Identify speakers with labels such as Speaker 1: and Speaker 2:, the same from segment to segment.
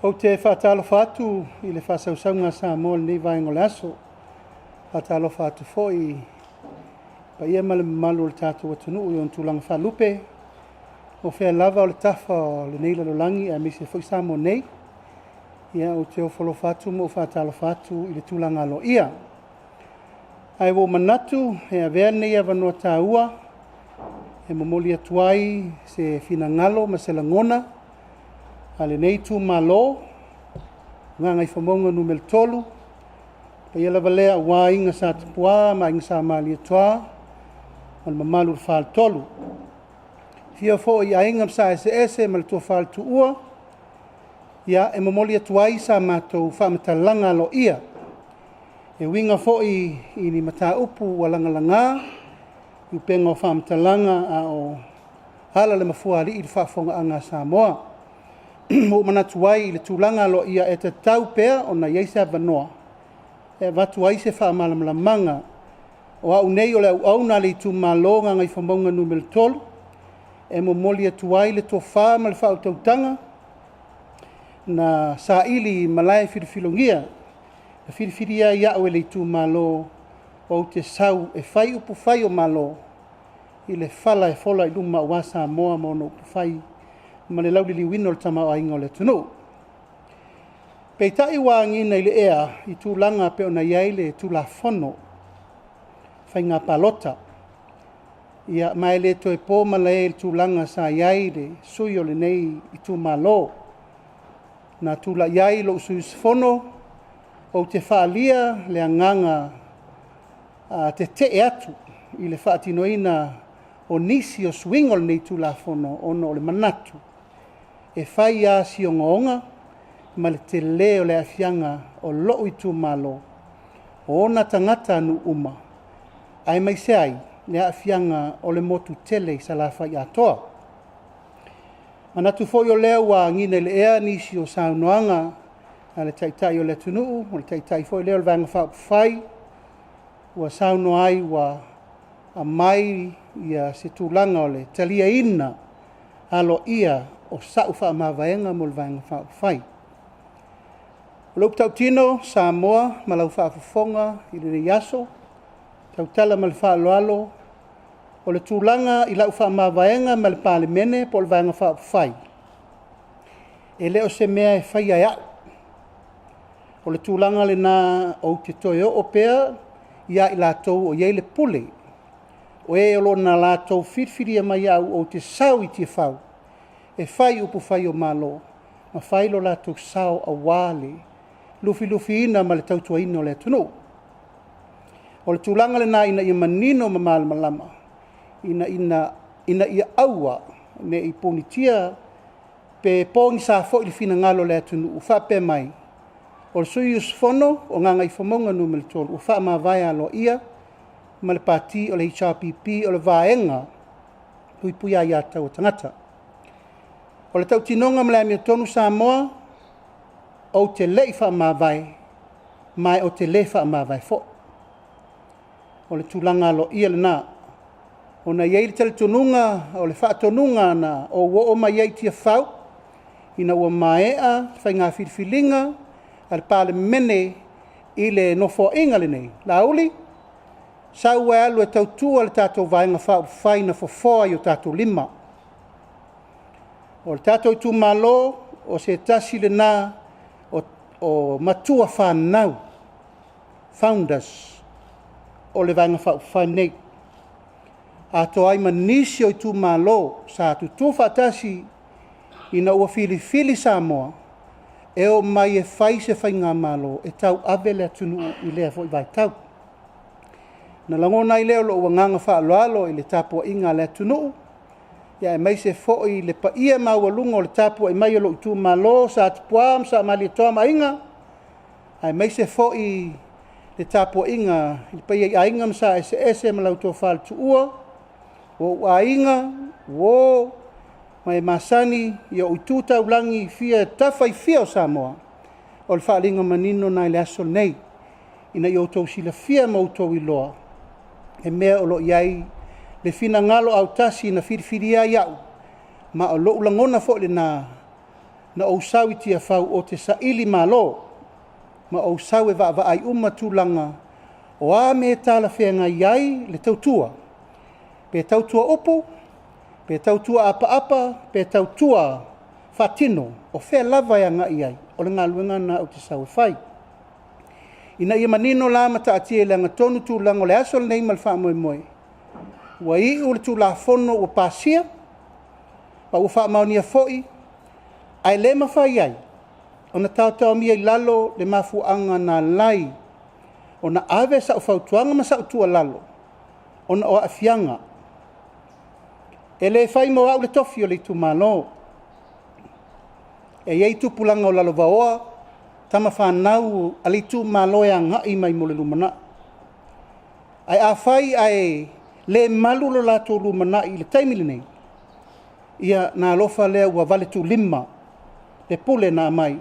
Speaker 1: Ou te faatalofa atu i le faasausauga a Samoa i lenei vaega o le aso. Faatalofa atu foi i paia ma le mamalu o le tatou atunuu i ona tulaga faalupe, o fea lava o le tafa o lenei lalolagi aemaise foi Samoa nei. Ia, ou te ofo alofa atu ma ou faatalofa atu i le tulaga aloaia. Ae ua ou manatu e avea lenei avanoa taua e momoli atu ai se finagalo ma se lagona a lenei itumalo Gagaifomauga Nu.3, paia lava lea aua Aiga Sa Tupua ma Aiga Sa Malietoa ma le mamalu i le Faletolu. Afio foi Aiga ma Sa Eseese ma le Tofa i le Tuua, ia e momoli atu ai sa matou faamatalaga aloaia e uiga foi i ni mataupu ua lagalaga i upega o faamatalaga a o ala le mafuaalii le faafofogaaga a Samoa. Ua ou manatu ai i le tulaga aloaia e tatau pea ona i ai se avanoa e avatu ai se faamalamalamaga, o au nei o le auauna a le itumalo Gagaifomauga Nu.3, e momoli atu ai le tofa ma le faautautaga na saili i malae filofilogia na filifilia ai au e le itumalo ou te sau e fai upufai o Malo i le fala e fola i luma aua Samoa ma ona upufai ma le lauliliuina o le tamaoaiga o le atunuu. Peitai ua agiga i le ea i tulaga e pei ona i ai le Tulafono Faiga Palota. Ia ma e le toe po malae i le tulaga sa i ai le sui usufono o lenei itumalo. Na tulai ai lou sui usufono ou te faaalia le agaga tetee atu i le faatinoina o nisi o suiga o lenei Tulafono ona o le manatu, e fai lava si ogaoga ma le tele o le aafiaga o lou itumalo, o ona tagatanuu uma, aemaise ai le aafiaga o le motu tele i Salafai atoa. E manatu foi o lea ua agiga i le ea nisi o saunoaga a le Taitai o le atunuu, o le Taitai foi lea o le Vaega Faaupufai ua saunoa ai ua aumai se tulaga o le taliaina aloaia o sau faamavaega mo le Vaega Faaupufai. O le upu tautino Samoa ma lau faafofoga i lenei aso, e tautala ma le faaaloalo, o le tulaga i lau faamavaega ma le Palemene po o le Vaega Faaupufai, e le o se mea e faia e au. O le tulaga lena ou te toe oo pea ia i latou o i ai le pule, o e o lo o na latou filifilia mai au ou te sau i Tiafau e fai upufai o Malo ma fai lo latou sao aua le lufilufiina ma le tautuaina o le atunuu. O le tulaga lena ina ia manino ma malamalama ina ia aua ne i ponitia pe pogisa foi le finagalo o le atunuu o faapea mai, o le sui usufono o Gagaifomauga Nu.3 ua faamavae aloaia ma le Pati o le HRPP, o le Vaega Puipuia Aia Tatau a Tagata. O le tautinoga ma le amiotonu Samoa, ou te le i faamavae, ma ou te le faamavae foi. O le tulaga aloaia lena, ona e i ai le talitonuga o le faatonuga na ou oo mai ai i Tiafau, ina ua maea faiga filifiliga a le Palemene i le Nofoaiga lenei, Laauli, sau e alu e tautua le tatou Vaega Faaupufai na fofoa i o tatou lima. O le tatou itumalo, o se tasi lena o matua fanau, founders o le Vaega Faaupufai lenei, atoa ai ma nisi o itumalo sa tutu faatasi ina ua filifili Samoa e omai e fai se faigamalo e tauave le atunuu i lea foi vaitau. Ona lagona ai lea o lou agaga faaaloalo i le tapuaiga a le atunuu, aemaise foi le paia maualuga o le tapuai mai a lou itumalo Sa Tupua ma Sa Malietoa ma Aiga, aemaise foi le tapuaiga i le paia i Aiga ma Sa Eseese ma lau Tofa i le Tuua, o ou aiga, uo ma e masani i ou itu taulagi e tafa e fia o Samoa, o le faaaliga manino lena i le aso lenei, ina ia outou silafia ma outou iloa le mea o lo o i ai le finagalo autasi na filifilia ai au, ma o lou lagona foi lena na ou sau i Tiafau ou te saili malo ma ou sau e vaavaai uma tulaga o a mea e talafeagai ai le tautua, pe tautua upu, pe tautua apaapa, pe tautua faatino, o fea lava e agai i ai, o le galuega lena ou te sau e fai. Ina ia manino la ma taatia i le agatonu tulaga o le aso lenei ma le faamoemoe, ua iu le Tulafono ua pasia ma ua faamaonia foi, ae le mafai ai ona taotaomia i lalo le mafuaaga na ala ai ona ave sau fautuaga ma sau tuualalo ona o aafiaga. E le fai mo au le tofi o le itumalo. E i ai tupulaga o lalovaoa, tama fanau a le itumalo e agai mai mo le lumanai. Ae afai ae le malu lo latou lumanai i le taimi lenei, ia ona alofa lea ua valetuulima le pule na aumai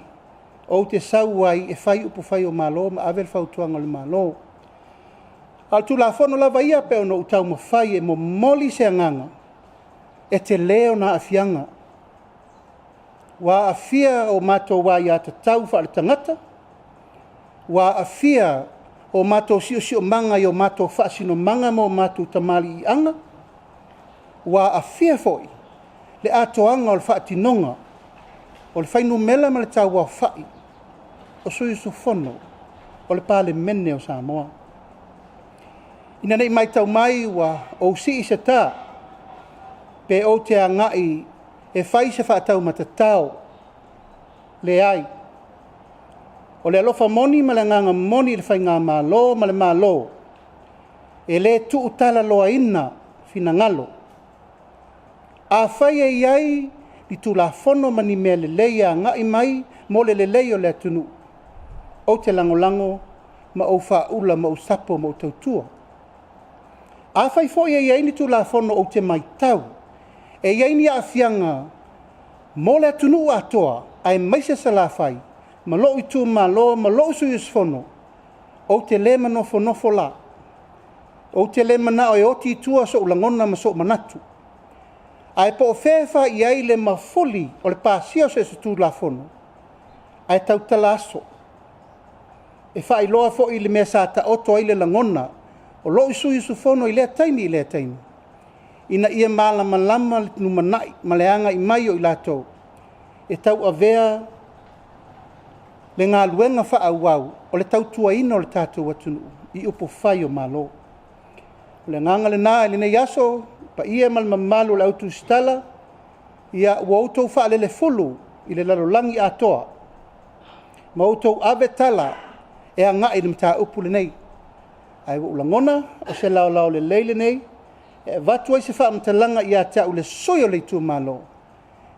Speaker 1: ou te sau ai e fai upufai o Malo ma ave le fautuaga a le Malo. A o le Tulafono lava ia pei ona ou taumafai e momoli se agaga, e tele ona aafiaga. Ua aafia a matou aiatatau faaletagata, ua aafia o matou siosiomaga i o matou faasinomaga ma o matou tamaliiaga, ua aafia foi le atoaga o le faatinoga o le fuainumera ma le tauaofai o sui usufono o le Palemene o Samoa. Ina ne i matau mai ua ou sii se ta, pe ou te agai e fai se faataumatatao, leai. O le alofa moni ma le agaga moni i le faigamalo ma le Malo, e le tuutalaloaina finagalo. Afai e i ai ni Tulafono ma ni mea lelei e agai mai mo le lelei o le atunuu, ou te lagolago ma ou faaula ma ou sapo ma ou tautua. Afai foi e i ai ni Tulafono ou te matau e i ai ni aafiaga mo le atunuu atoa aemaise Salafai ma lou itumalo ma lou sui usufono, ou te le ma nofonofo la, ou te le manao e oti i tua sou lagona ma sou manatu. Ae po o fea e fai i ai le mafuli o le pasia o so o se Tulafono, ae tautala aso, e faailoa foi le mea sa taoto ai le lagona o lou sui usufono i lea taimi i lea taimi, ina ia malamalama le lumanai ma le agai mai o i latou e tauavea le galuega faaauau o le tautuaina o le tatou atunuu i upufai o Malo. O le agaga lena i lenei aso, le paia ma le mamalu o le au tusitala, ia ua outou faalelefulu i le lalolagi atoa ma outou ave tala e agai i le mataupu lenei. Ae ua ou lagona, o se laolao lelei lenei e avatu ai se faamatalaga ia te au le sui usufono o le itumalo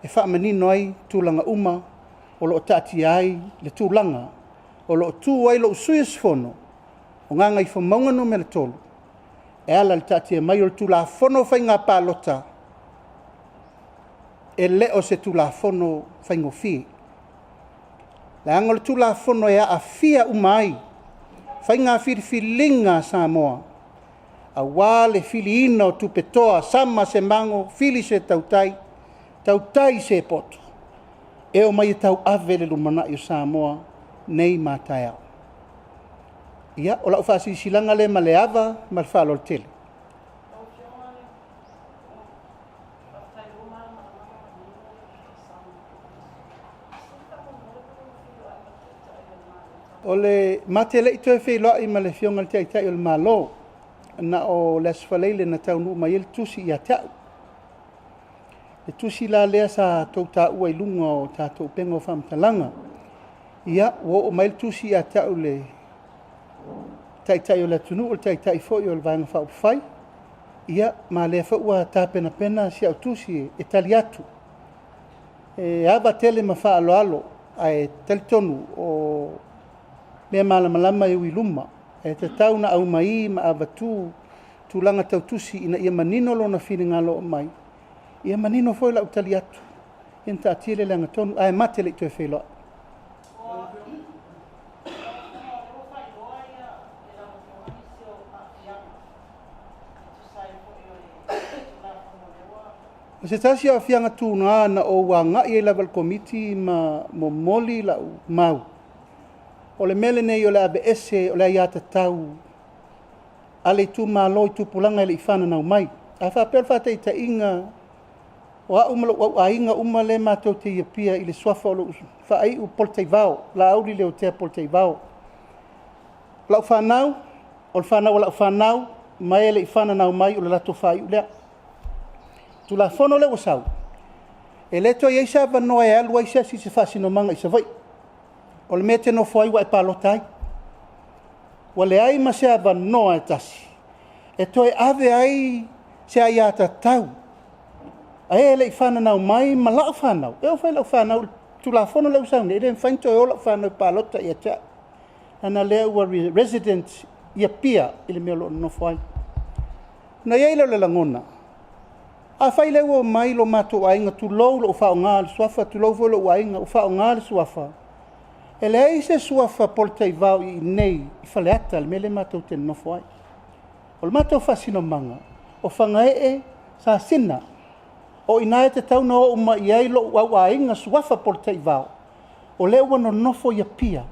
Speaker 1: e faamanino ai tulaga uma o lo o taatia ai le tulaga o lo o tu ai lou sui usufono o Gagaifomauga Nu.3 e ala i le taatia mai o le Tulafono o Faiga Palota, e le o se Tulafono faigofie. Leaga o le Tulafono e aafia uma ai faiga filifiliga a Samoa, aua le filiina o tupetoa, sama se mago, fili se tautai, tautai se poto, e omai e tauave le lumanai o Samoa nei ma a taeao. Ia, o lau faasilasilaga lea ma le ava ma le faaaloalo tele. Ma te le i toe feiloai ma le Afioga i le Taitai o le Malo, na o le Aso Faraile na taunuu mai ai le tusi ia te au. Le tusi la lea sa outou taua i luga o tatou upega o faamatalaga. Ia, ua oo mai le tusi ia te au le Taitai o le atunuu, o le Taitai foi o le Vaega Faaupufai, ia ma o lea foi ua tapenapena si au tusi e tali atu. E ava tele ma faaaloalo, ae talitonu o mea malamalama e ui i luma, e tatau ona aumai ma avatu tulaga tau tusi ina ia manino lona finagalo o aumai, ia manino foi lau tali atu, ia ona taatia lea i le agatonu, ae ma te le i toe feiloai. O se tasi o aafiaga tuga na ou agai ai lava i le Komiti ma momoli lau mau, o le mea lenei o le aveese o le aiatatau a le itumalo i tupulaga e le i fananau mai. A faapea o le faataitaiga o au ma lou au aiga uma lea matou te i Apia i le suafa o lou faaiu Polataivao, Laauli Leuatea Polataivao. O lau fanau, o le fanau a lau fanau, ma e le i fananau mai, o le latou faaiu lea. O le Tulafono lea ua sau, e le toe i ai se avanoa e alu ai se isi i se faasinomaga i Savaii. O le mea e te nofo ai ua e palota ai. Ua leai ma se avanoa e tasi e toe ave ai se aiatatau a e le i fananau mai ma lau fanau. E oo foi i lau fanau i le Tulafono lea ua sau nei, e le mafai ona toe o lau fanau e palota ia te au, leaga o lea ua resident i Apia i le mea o lo o nonofo ai. Ona i ai lea o le lagona, afai o lea ua omai lo matou aiga, tulou lou faaaoga o le suafa, tulou foi lou aiga, ua faaaoga le suafa, e leai se suafa Polataivao i inei i Faleata i le mea lea matou te nonofo ai. O le matou faasinomaga o Fagaee Sasina. O i ina e tatau ona oo uma i ai lou au aiga suafa Polataivao, o lea ua nonofo i Apia.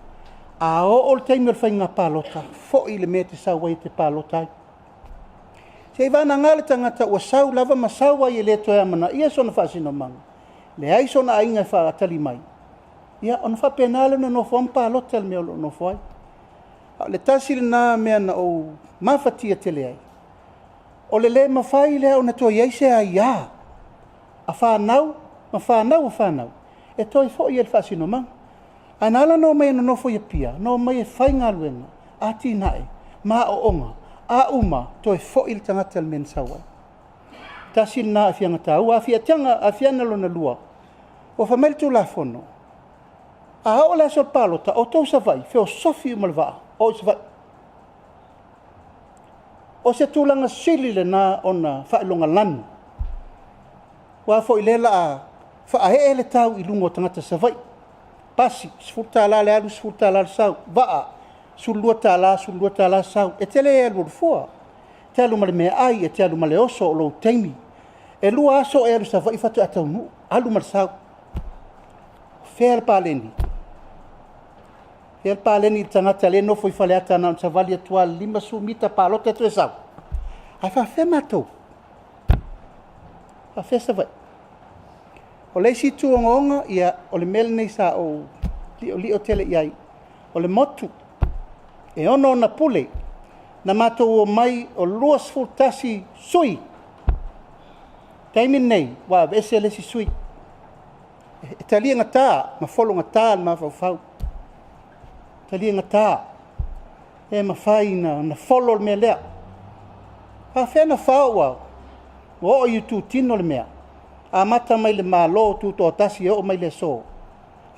Speaker 1: A oo i le taimi o le faiga palota, foi i le mea e te sau ai e te palota ai. Seiavagana le tagata ua sau lava ma sau ai e le toe amanaia sona faasinomaga, leai sona aiga e faatali mai, ia ona faapena lea ona nofo ma palota i le mea o lo o nofo ai. O le tasi lena mea na ou mafatia tele ai, o le le mafai lea ona toe i ai se aia a fanau ma fanau a fanau e toe foi ai i le faasinomaga. Ae na ala ona omai e nonofo i Apia, na omai e faigaluega, atinae ma aooga, a uma toe foi le tagata i le mea na sau ai. Tasi lena aafiaga taua. Aafiaga lona lua, ua fai mai le Tulafono, a oo i le aso o le palota, outou Savaii, feosofi uma i le vaa, o i Savaii. O se tulaga sili lena ona faailogalanu, aua foi o lea o le a faaee le tau i luga o tagata Savaii. Pasi, $10 le alu, $10 le sau. Vaa, $12, $12 le sau. E te le alualu fua, e te alu ma le meaai, e te alu ma le oso, o lou taimi. E 2 aso o e alu i Savaii faatoa e taunuu, alu ma le sau. O fea le paleni? O fea le paleni i le tagata o lea e nofo i Faleata na ona savali atu lava i le 50 mita palota toe sau? Ae faapefea matou? E faapefea Savaii? O le isi itu ogaoga, ia, o le mea lenei sa ou liolio tele i ai, o le motu. E 6 ona pule, na matou omai e 21 sui usufono. O le taimi lenei, ua aveese le isi sui usufono. E taliagata ma fologata le mafaufau, e taliagata, e le mafai ona follow le mea lea. E faapefea ona fao ua oo i itutino le mea, amata mai i le Malo Tutoatasi e oo mai i le aso.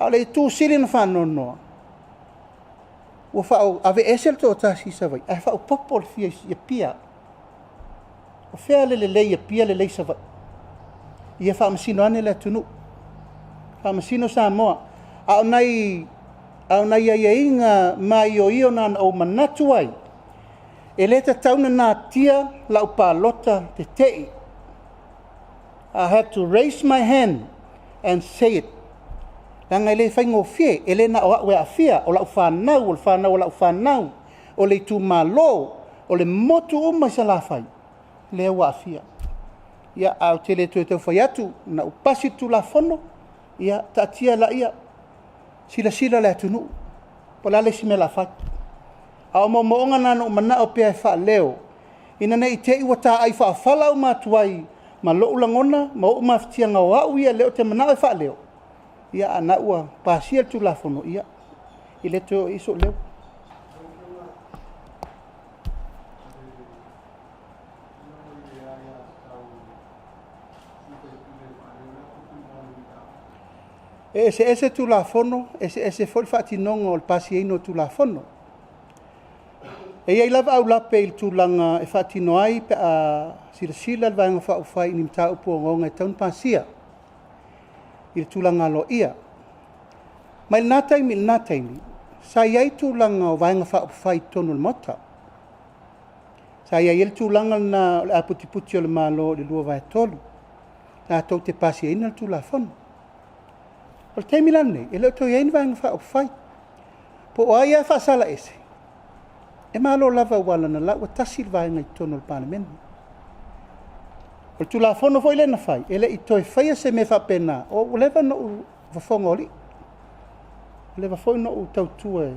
Speaker 1: A o le itu sili ona faanoanoa, ua aveese le toatasi i Savaii ae faaopoopo le fia i Apia. O fea le lelei i Apia lelei i Savaii? Ia faamasino ane le atunuu, faamasino Samoa. A o nai aiaiga maioio na na ou manatu ai, e le tatau ona natia lau palota tetee. I have to raise my hand and say it, leaga e le faigofie, e le na o au e aafia, o lau fanau, o le fanau a lau fanau, o le itumalo, o le motu uma i Salafai lea ua aafia. Ia, ae ou te le toe tau fai atu, ina ua pasi le Tulafono, ia taatia laia, silasila le atunuu po o le a le isi mea o le a fai. A o moomooga na na ou manao pea e faaleo, ina ne i te i ua taai faafala uma atu ai ma lou lagona ma ou mafatiaga o au ia lea ou te manao e faaleo, a o lena ua pasia le Tulafono, ia, e le toe oo i ai sou leo. E eseese Tulafono, eseese foi le faatinoga o le pasiaina o Tulafono. E i ai lava aulape i le tulaga e faatino ai pe a silasila le Vaega Faaupufai i ni mataupu ogaoga e tatau ona pasia i le tulaga aloaia. Mai lena taimi i lena taimi, sa i ai tulaga o Vaega Faaupufai i totonu o le Maota. Sa i ai le tulaga lena o le aputiputi o le Malo i le 2/3. latou te pasiaina le Tulafono. O le taimi la lenei, e le o toe i ai ni Vaega Faaupufai. Po o ai lava e faasala ese, e malo lava aua o lana la ua tasi le Vaega i totonu o le Palemene. O le Tulafono foi lea na fai, e le i toe faia se mea faapena, ua leva ona ou fofoga o alii, ua leva foi ona ou tautua i le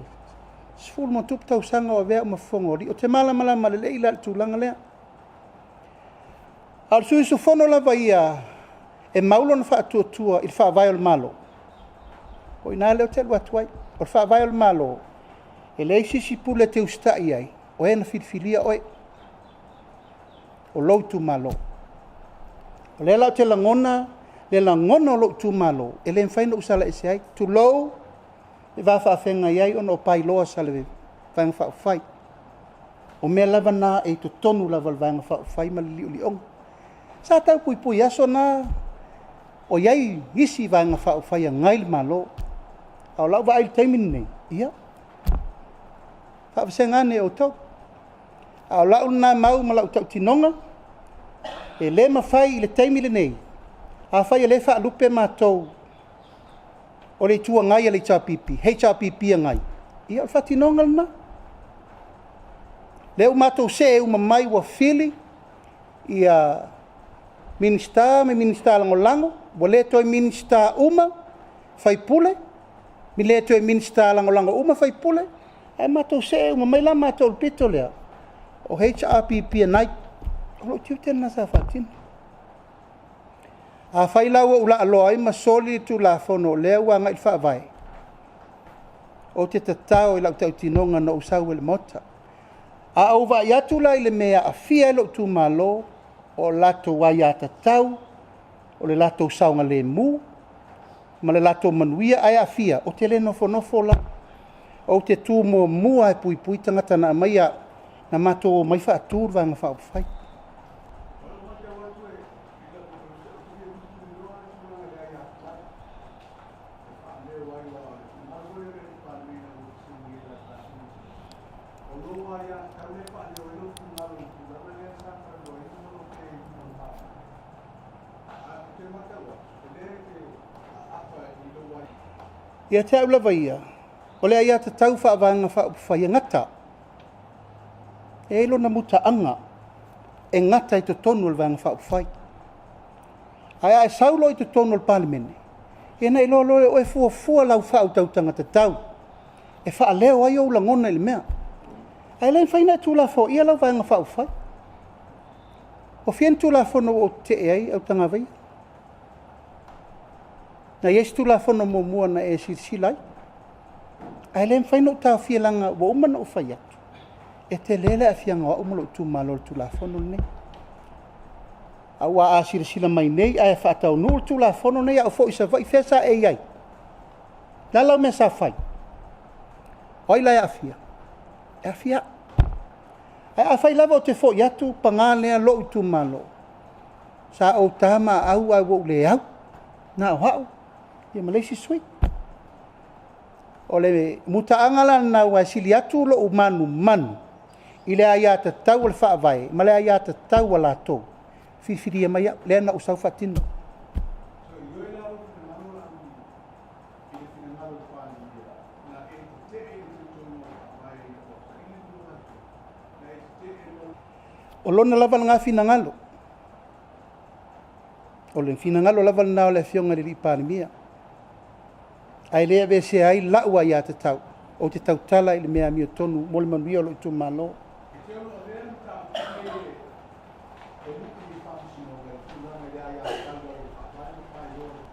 Speaker 1: 10+ tausaga o avea au ma fofoga o alii. Ou te malamalama lelei la i le tulaga lea. A o le sui usufono lava ia e mau lona faatuatua i le Faavae o le Malo, o i ina lea ou te alu atu ai. O le Faavae o le Malo, e leai se isi pule e te usitai i ai, o e na filifilia oe, o lou itumalo. O lea la ou te lagona le lagona o lou itumalo, e le mafai ona ou sala ese ai, tulou le va faafeagai ai ona o by-laws a le Vaega Faaupufai. O mea lava na e i totonu lava o le Vaega Faaupufai ma le liolioga. Sa tau puipui i aso na o i ai isi Vaega Faaupufai e agai le Malo. A o lau vaai i le taimi lenei, ia, faavasega ane e outou. A o lau lena mau ma lau tautinoga, e le mafai i le taimi lenei, afai o lea e faalupe matou o le Itu Agai a le HRPP, HRPP agai, ia o le faatinoga lena. O lea ua matou see uma mai ua fili Minisita ma Minisita Lagolago, ua le toe Minisita uma sui usufono, le toe Minisita Lagolago uma sui usufono, ae matou see uma mai la matou i le pito lea, o HRPP agai. O lou tiute lena sa faatino. Afai la ua ou laaloa ai ma soli le Tulafono o lea ua agai i le Faavae, ou te tatao i lau tautinoga na ou sau ai i le Maota. A ou vaai atu la i le mea e aafia ai lou itumalo, o latou aiatatau, o le latou saogalemu ma le latou manuia ae aafia, ou te le nofonofo la. Ou te tu muamua lava e puipui tagata na aumai au, na matou omai faatu le Vaega Faaupufai. Ia te au lava ia, o le aiatatau faa-Vaega Faaupufai e gata, e i ai lona mutaaga e gata i totonu o le Vaega Faaupufai. Ae a e sau loa i totonu o le Palemene, ia ona e iloa loa lea e oe e fuafua lau faautautaga tatau e faaleo ai ou lagona i le mea. Ae le mafai ona e tuulafoaia lau Vaega Faaupufai. Ua fia ni Tulafono ua ou tetee ai Autagavaia? Na i ai se Tulafono muamua na e silasila ai? Ae le mafai ona ou taofia leaga ua uma ona ou fai atu, e tele le aafiaga o au ma lou itumalo i le Tulafono lenei. Aua a silasila mai nei ae faataunuu le Tulafono lenei a ou foi i Savaii, o fea sa e i ai? O le a lau mea sa fai? O ai la e aafia? E aafia au. Ae afai lava ou te foi atu, paga lea lou itumalo, sa ou ta ma au ae ua ou le au, na o au ma le isi sui usufono. O le mutaaga la lena aua e sili atu lou manumanu i le aiatatau a le Faavae ma le aiatatau a latou na filifilia mai au, lea na ou sau faatino. O lona lava lena finagalo, o le finagalo lava lena o le Afioga i le Palemia, ae le aveesea ai lau aiatatau ou te tautala i le mea amiotonu mo le manuia o lou itumalo.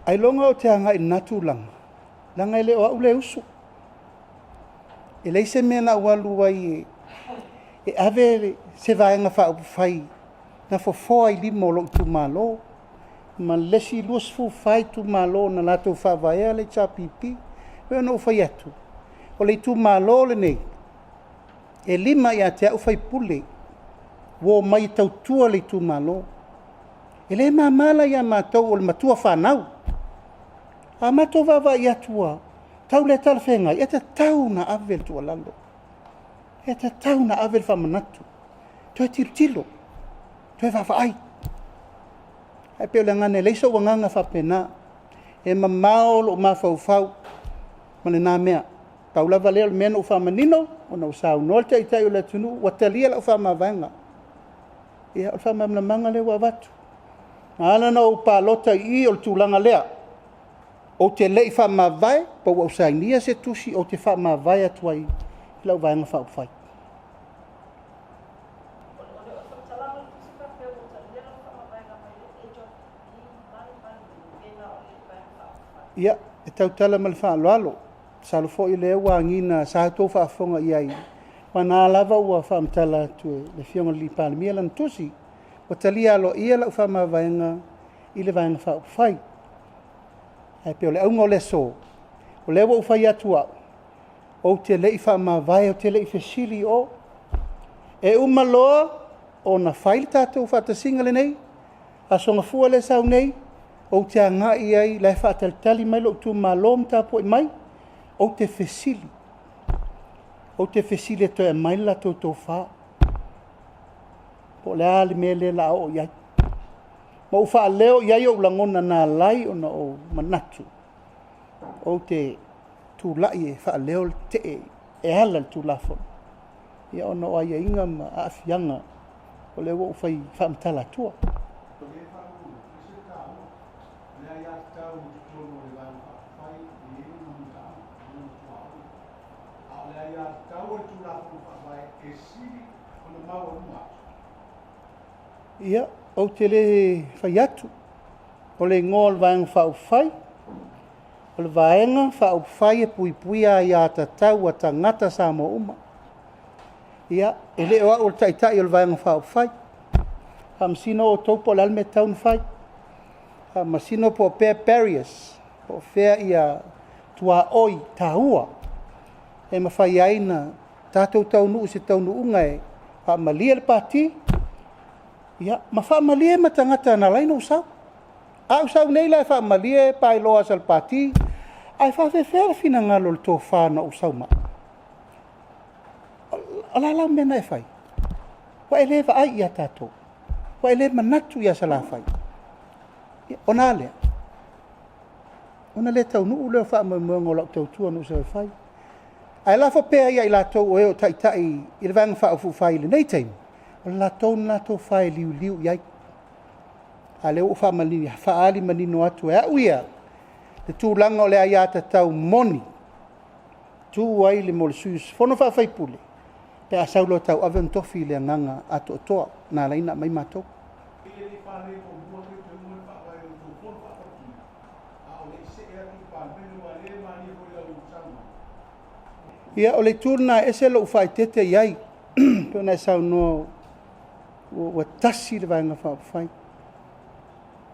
Speaker 1: Ailoga ou te agai i lena tulaga, leaga e le o au lea e usu. E leai se mea na ou alu ai e ave se Vaega Faaupufai na fofoa i lima o lou itumalo ma le isi 24 itumalo na latou faavaea le HRPP. E pei ona ou fai atu, o le itumalo lenei, e 5 ia te au sui usufono ua omai e tautua le itumalo. E le mama la ia matou o le matuafanau. A matou vaavaai atu ua tau le talafeagai, e tatau ona ave le tuualalo, e tatau ona ave le faamanatu, toe tilotilo, toe vaavaai. Ae pei o le agaga e leai sou agaga faapena. E mamao lou mafaufau ma lena mea. Pau lava lea o le mea na ou faamanino, ona ua saunoa le Taitai o le atunuu ua talia lau faamavaega. Ia o le faamalamalamaga lea ua avatu. Na ala ona ou palota i i, o le tulaga lea, ou te le i faamavae pe ua ou sainia se tusi ou te faamavae atu ai i lau Vaega Faaupufai. Ia, e tautala ma le faaaloalo, masalo foi o lea ua agiga sa outou faafofoga i ai, aua na lava ua faamatala atu e le Afioga i le Palemia lana tusi, ua talia aloaia lau faamavaega i le Vaega Faaupufai. Ae pei o le auga o le aso, o lea ua ou fai atu au, ou te le i faamavae, ou te le i fesili i o. E uma loa ona fai le tatou faatasiga lenei, Aso Gafua lea e sau nei, ou te agai ai o la e faatalitali mai lou itumalo ma tapuai mai, ou te fesili, ou te fesili e toe aumai le latou tofa, po o le a le mea lea o le a oo i ai. Ma ou faaleo i ai ou lagona na ala ai ona ou manatu ou te tulai e faaleo le tetee e ala i le Tulafono, ia ona o aiaiga ma aafiaga o lea ua ou fai faamatala atua. Ia, ou te le fai atu, o le igoa o le Vaega Faaupufai, o le Vaega Faaupufai e Puipuia Aia Tatau a Tagata Samoa uma. Ia, e le o au o le Taitai o le Vaega Faaupufai, faamasino outou po o le a le mea e tatau ona fai, faamasino po o fea barriers, po o fea tuaoi taua e mafai ai ona tatou taunuu i se taunuuga e faamalie le Pati, ia ma faamalie ma tagata na ala ai ona ou sau. A ou sau nei la e faamalie by-laws a le Pati, ae faapefea le finagalo o le tofa na ou sau ma au? O le a la le mea na e fai? Ua e le vaai ia tatou, ua e le manatu ia Salafai. Ona a lea? Ona le taunuu lea o le faamoemoega o lau tautua na ou sau e fai. Ae lafo pea ia i latou o e o taitai i le Vaega Faaupufai i lenei taimi, o le latou lena tofa e liuliu i ai. A o lea ua ou faaali manino atu e au ia le tulaga o le aiatatau moni, e tu ai le sui usufono faa-faipule pe a sau loa e tauave lona tofi i le agaga atoatoa na ala ai ona aumai matou. Ia, o le itu lena e ese lou faaeteete i ai, pei ona e saunoa ua tasi le Vaega Faaupufai,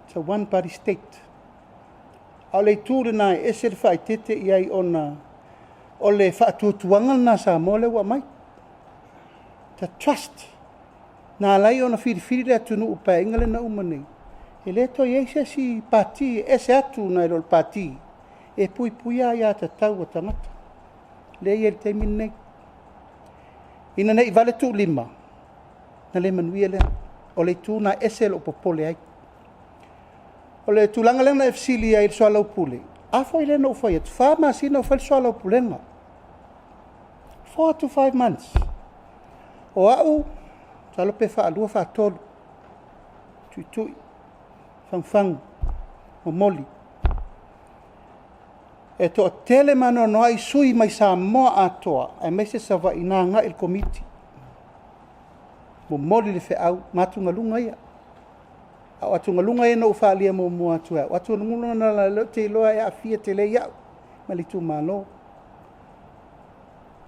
Speaker 1: it's a one party state. A o le itu lena e ese le faaeteete i ai ona o le faatuatuaga lena a Samoa lea ua aumai. The trust na ala ai ona filifili le atunuu i le Paeaiga lea na uma nei, e le toe i ai se isi Pati e ese atu nai lo le Pati e puipuia aia tatau a tagata lea e i ai i le taimi lenei. Ina ne i valetuulima, ona le manuia lea. O le itu lena e ese lou popole ai. O le tulaga lea na e fesili ai i le soalaupule, a foi lea na ou fai atu, e 4 masina o fai le soalaupulega, 4 to 5 months. O au, masalo pe faalua faatolu, tuitui, fagufagu, momoli. E toatele ma anoanoai sui usufono mai Samoa atoa aemaise Savaii na agai i le Komiti, momoli le feau ma atugaluga ia. A o atugaluga ia na ou faaalia muamua atu e au, o atugaluga na o lea ou te iloa e aafia tele ai au ma le itumalo.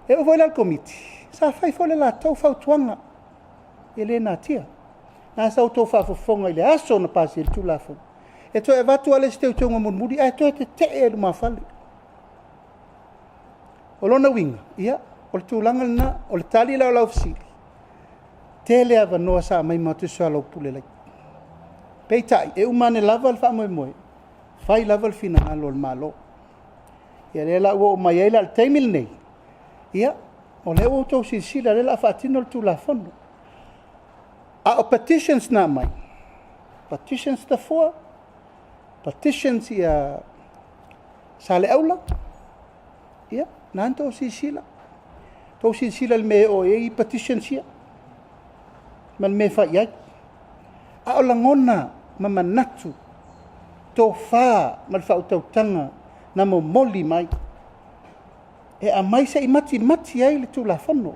Speaker 1: E oo foi la i le Komiti, sa fai foi le latou fautuaga, e le natia. O lena sa outou faafofoga i le aso na pasia ai le Tulafono, e toe avatu lava le isi teuteuga mulimuli ae toe tetee i lumafale. O lona uiga, ia, o le tulaga lena. O le tali la o lau fesili, tele avanoa sa aumai matou te soalaupule ai. Peitai, e uma ane lava le faamoemoe, e fai lava le finagalo o le Malo. Ia o lea la ua oo mai ai la i le taimi lenei, ia, o lea ua outou silasila o lea o le a faatino le Tulafono. A o petitions na aumai, Partitions Tafua, partitions ia Saleaula, ia, na tou silasila. Tou silasila i le mea e oo i ai petitions ia ma le mea e fai i ai. A o lagona ma manatu, tofa ma le faautautaga na momoli mai e aumai se i matimati ai le Tulafono.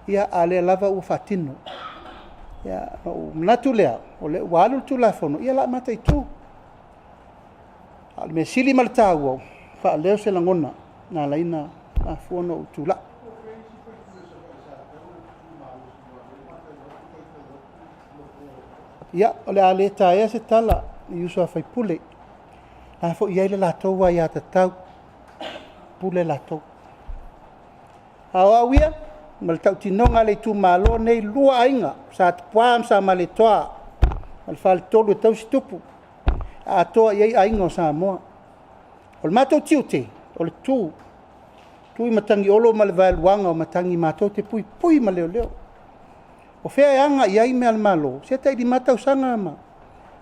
Speaker 1: Ia, a o lea lava ua faatino. Ia, ona ou manatu lea, o lea ua alu le Tulafono, ia o le a mataitu. A o le mea sili ma le taua, faaleo se lagona na ala ai ona mafua ona ou tulai. Ia, o le a le taea se tala i uso a sui usufono, o la e foi e i ai le latou aiatatau, e pule latou. A o au ia, ma le tautinoga a le itumalo lenei, e 2 aiga, o Sa Tupua ma Sa Malietoa ma le faletolu e tausi tupu, e atoa i ai aiga o Samoa. O le matou tiute, o le tu, tu i matagiolo ma le vaeluaga o matagi matou te puipui ma leoleo. O fea e aga i ai mea a le Malo? Se tai 5 tausaga ma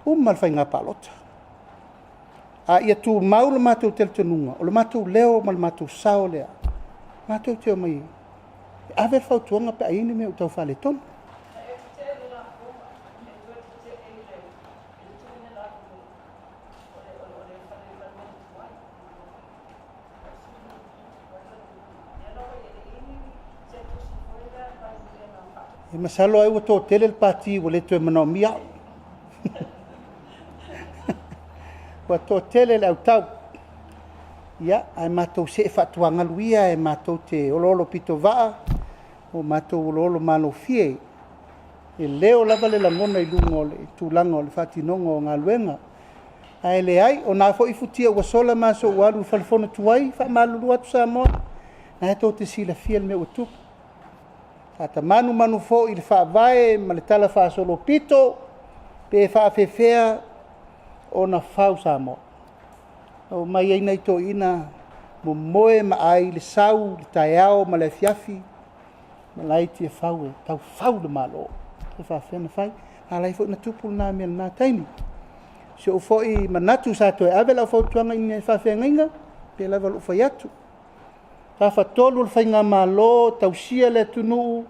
Speaker 1: uma le faiga palota. A ia tumau le matou talitonuga, o le matou leo ma le matou sao lea, matou te omai e ave le fautuaga pe a i ai ni mea e tau faaletonu. E masalo ai ua toatele le pati ua le toe manaomia au. Ua toatele le autau, ia, ae matou see faatuagalu ia, matou te oloolopitovaa ma matou oloolomalofie, e leo lava le lagona i luga o le tulaga o le faatinoga o galuega. Ae leai, o na foi futia ua sola ma aso ua alu i le fale fono tuai, e faamalulu atu Samoa, o lena tou te silafia le mea ua tupu. Sa ta manumanu foi i le Faavae ma le talafaasolopito, pe faapefea ona fau Samoa. Na omai ai nai toeaiina momoe ma ai le sau i le taeao ma le afiafi ma la e i Tiafau e tau fau le Malo. E faapefea ona fai? A o la foi na tupu lena mea i lena taimi. O si ou foi manatu sa toe ave lau fautuaga i faafeagaiga, e pei lava ona ou fai atu, Tafatolu o le faigamalo, tausia le atunuu,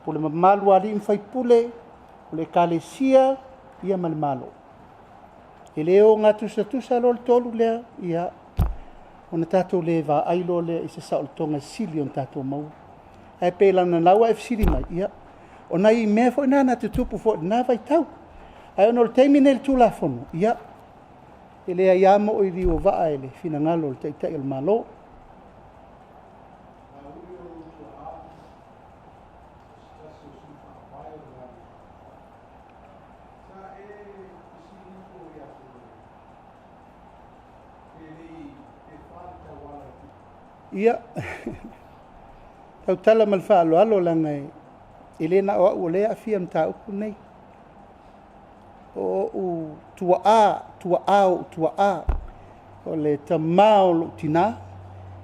Speaker 1: pule mamalu a alii ma faipule, o le Ekalesia ma le Malo. E le ogatusatusa loa le tolu lea, ia ona tatou le vaai loa lea i se saolotoga e sili ona tatou maua. Ae pei leaga o lena ua e fesili mai, ia, o nai mea foi na na tutupu foi i lena vaitau. Ae ona o le taimi lenei i le Tulafono, ia, e leai lava moo i liu o vaa i le finagalo o le Taitai o le Malo. Ia, tautala ma le faaaloalo leaga e le na o au o lea e aafia i le mataupu lenei. O ou tuaa, tuaa o ou tuaa, o le tama o lou tina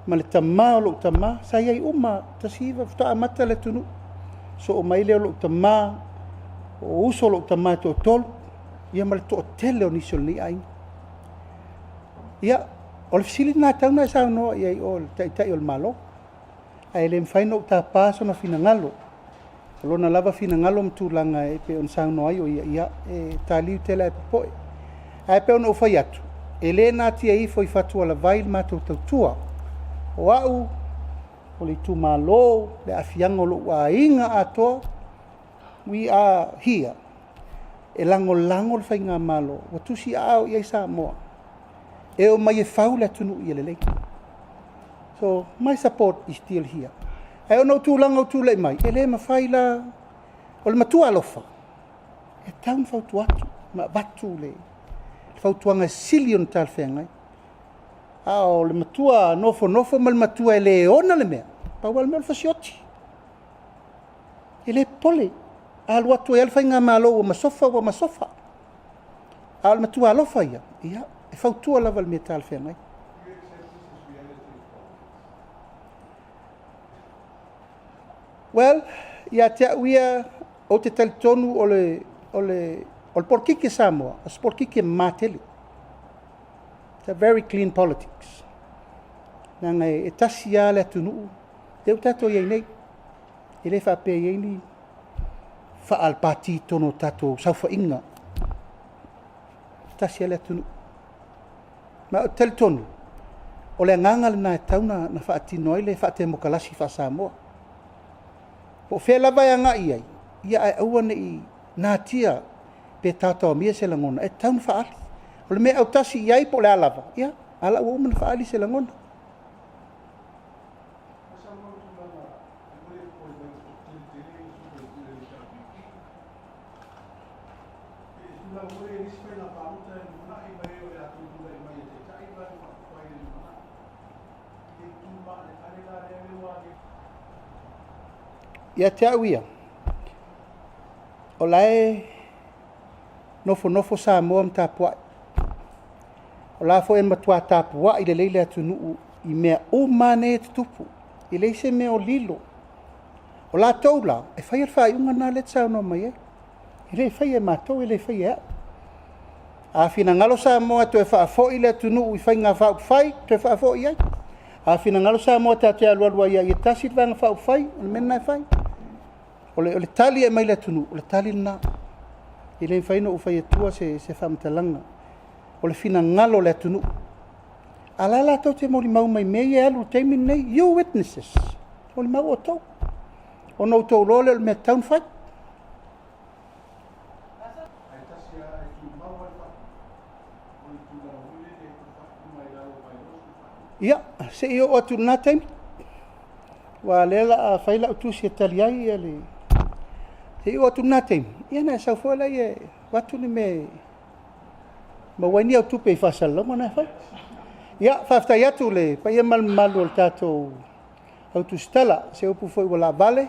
Speaker 1: ma le tama o lou tama, sa i ai uma lava, 19 faatoa amata le atunuu. Sosoo mai lea o lou tama, o uso o lou tama e toatolu, ia ma le toatele o nisi o lenei aiga. Ia, o le fesili lena e tatau ona e saunoa i ai i o i le Taitai o le Malo, ae le mafai ona ou tapa sona finagalo. O lona lava finagalo ma tulaga e pei ona saunoa ai o ia, ia e taliu tele lava i popoe. Ae pei ona ou fai atu, e le natia ifo i fatualavai le matou tautua. O au, o le itumalo, le aafiaga o lou aiga atoa, we are here e lagolago le faigamalo ua tusiaao i ai Samoa e omai e fau le atunuu ia lelei. So my support is still here. Ae ona o tulaga ua tulai mai, e le mafai la, o le matua alofa, e tatau ona fautua atu ma avatu le fautuaga e sili ona talafeagai. A o le matua nofonofo ma le matua e le ona le mea, pau lava le mea o le fasioti. E le popole, a alu atu ai lava le faigamalo ua masofa ua masofa. A o le matua alofa ia, ia, e fautua lava i le mea e talafeagai. Well, ia te au ia, ou te talitonu o le O le polokiki a Samoa, o se polokiki e mama tele. It's a very clean politics. Leaga e tasi lava le atunuu, lea ua tatou i ai nei. E le faapea e i ai ni faa-pati i totonu o tatou saofaiga. E tasi lava le atunuu. Ma ou te talitonu, o le agaga lena e tatau ona faatino ai le faatemokarasi faa-Samoa. Po o fea lava e agai i ai, ia ae aua ne i natia pe taotaomia se lagona, e tatau ona faaali. O le mea e autasi i ai po o le a lava, ia, a la ua uma ona faaali se lagona. Ia te au ia, o la e nofonofo Samoa ma tapuai. O la foi e matua tapuai lelei le atunuu i mea uma lava nei e tutupu, e leai se mea o lilo. O latou la, e faia le faaiuga lena lea e te saunoa mai ai. E le faia e matou e le faia e au. A finagalo Samoa e toe faafoi le atunuu i Faiga Faaupufai, toe faafoi i ai. A finagalo Samoa tatou te alualu ai lava ia tasi le Vaega Faaupufai, o le mea lena e fai. O le tali e aumai i le atunuu, o le tali lena. E le mafai ona ou fai atua se faamatalaga, o le finagalo o le atunuu. A o la e latou te molimau mai i mea ia e alu i le taimi lenei, you witnesses, molimau outou, ona outou iloa lea o le mea e tatau ona fai. Ia, se i oo atu i lena taimi, aua o lea o le a fai lau tusi e tali ai le... Se i oo atu i lena taimi, ia ona e sau foi lea e avatu le mea e maua ai ni au tupe i faasalalauga na e fai. Ia, faafetai atu i le paia ma le mamalu o le tatou Au Tusitala, o se upu foi ua laavale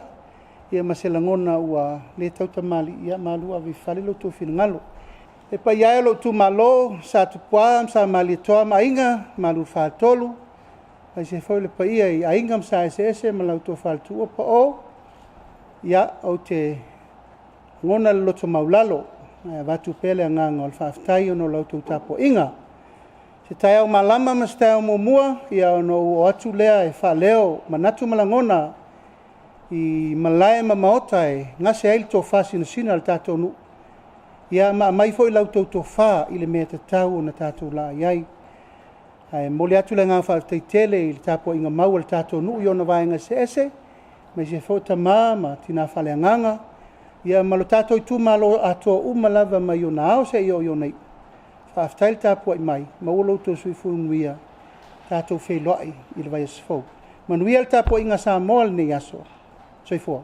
Speaker 1: ma se lagona ua le tautamalii, ia malu ave i fale lo outou finagalo. Le paia e o lou itumalo, Sa Tupua ma Sa Malietoa ma Aiga, Maliu Faletolu, aemaise foi le paia i Aiga ma Sa Eseese ma la outou faletuua. Paul, ia, ou te lagona le loto maualalo e avatu pea le agaga o le faafetai ona o la outou tapuaiga. O se taeao malama ma se taeao muamua, ona ou oo atu lea e faaleo manatu ma lagona i malae ma maota e gase ai le tofa sinasina a le tatou nuu, ia ma aumai foi la outou tofa i le mea e tatau ona tatou laa i ai. Ae momoli atu le agaga faafetai tele i le tapuaiga mau a le tatou nuu i ona vaega eseese, aemaise foi tama ma tina faaleagaga, ia ma le tatou itumalo atoa uma lava mai ona ao seia oo i ona iu. Faafetai le tapuai mai, maua lo outou soifua manuia. Tatou feiloai i le vaiaso fou. Manuia le tapuaiga a Samoa i lenei aso. Soifua.